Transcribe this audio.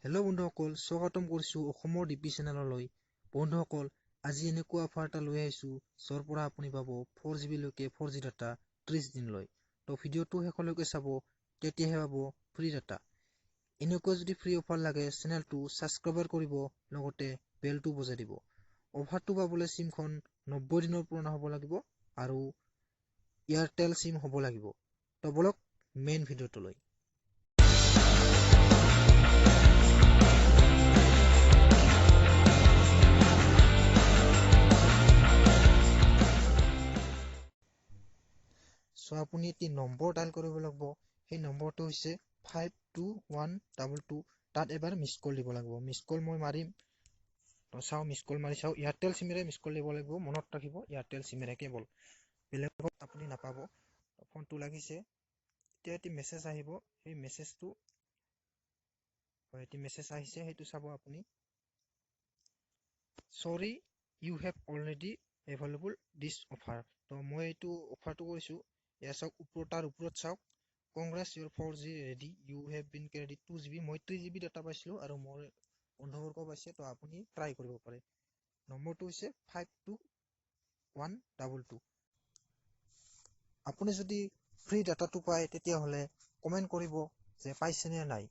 Hello' বন্ধুসকল, স্বাগতম কৰিছোঁ অসমৰ ডি পি চেনেললৈ। বন্ধুসকল, আজি এনেকুৱা অফাৰ এটা লৈ আহিছোঁ য'ৰ পৰা আপুনি পাব 4 জি বিলৈকে 4 জি ডাটা 30 দিনলৈ। তো ভিডিঅ'টো শেষলৈকে চাব, তেতিয়াহে পাব ফ্ৰী ডাটা। এনেকুৱা যদি ফ্ৰী অফাৰ লাগে, চেনেলটো ছাবস্ক্ৰাইবাৰ কৰিব, লগতে বেলটো বজাই দিব। অফাৰটো পাবলৈ চিমখন 90 দিনৰ পুৰণা হ'ব লাগিব আৰু এয়াৰটেল চিম হ'ব লাগিব। তো বলক মেইন ভিডিঅ'টোলৈ। চ' আপুনি এটি নম্বৰ ডাইল কৰিব লাগিব। সেই নম্বৰটো হৈছে 52122। তাত এবাৰ মিছ কল দিব লাগিব। মিছ কল মই মাৰিম, তো চাওঁ, মিছ কল মাৰি চাওঁ। এয়াৰটেল চিমেৰে মিছ কল দিব লাগিব, মনত ৰাখিব, এয়াৰটেল চিমেৰে কেৱল, বেলেগত আপুনি নাপাব। ফোনটো লাগিছে। এতিয়া এটি মেছেজ আহিব, সেই মেছেজটো, এটি মেছেজ আহিছে, সেইটো চাব আপুনি। Sorry, you have already available this offer. তো মই এইটো অফাৰটো কৰিছোঁ। এয়া চাওক, ওপৰত, তাৰ ওপৰত চাওক, congrats, your 4G ready, you have been credit 2 GB. মই 3 জি বি ডাটা পাইছিলোঁ আৰু মোৰ বন্ধুবৰ্গ পাইছে। তো আপুনি ট্ৰাই কৰিব পাৰে। নম্বৰটো হৈছে 52122। আপুনি যদি ফ্ৰী ডাটাটো পায়, তেতিয়াহ'লে কমেণ্ট কৰিব যে পাইছেনে নাই।